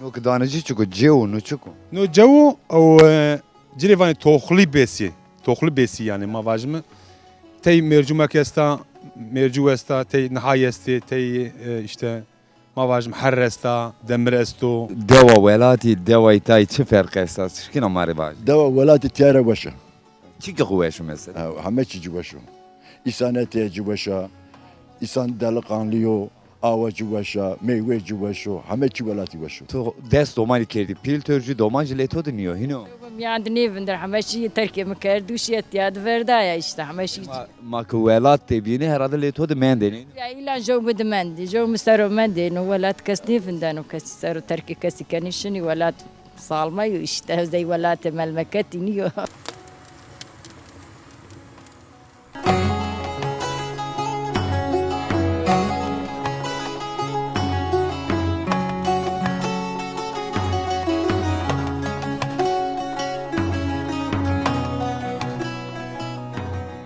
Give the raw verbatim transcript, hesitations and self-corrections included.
No ki danê ci çik o, cew o, no çik o? No cew o, ew, e, ci rê vanê toxlî besî. Toxlî besî yanî ma vajîme. Tey mercûmek esta, mercû esta, tey nihay estê, tey, e, îşte ma vajîme herr esta, demir esto. Dewa welatî, dewayî tayî çi ferq esta? Şikîna ma rê vajî. Dewa welatî tîya ra weş a. Çi ki xwu weş o mesela? Ha, heme çî ci weş o. Îsanetê ci weş a. Îsan delikanlî yo. Awa ci weş a, meywe ci weş o, heme çî welatî weş o. Tu dest domanî kerdî, pîl to jû doman jî lê to de nîyo, hîno? Miyan de nêvinder, heme çî terkê mi kerd û şîye tîya de verdaya îşte, heme çî. Ma, ma ki welat de bînî, herhalde lê to de mendêne. Ya îlan jew mi de mendî, jew mi ser o mendêno, welat kes nêvindeno, kesî ser o terkê kesî kenî şinî welat. Salma yo îşte, zey welatê melmeketî nîyo.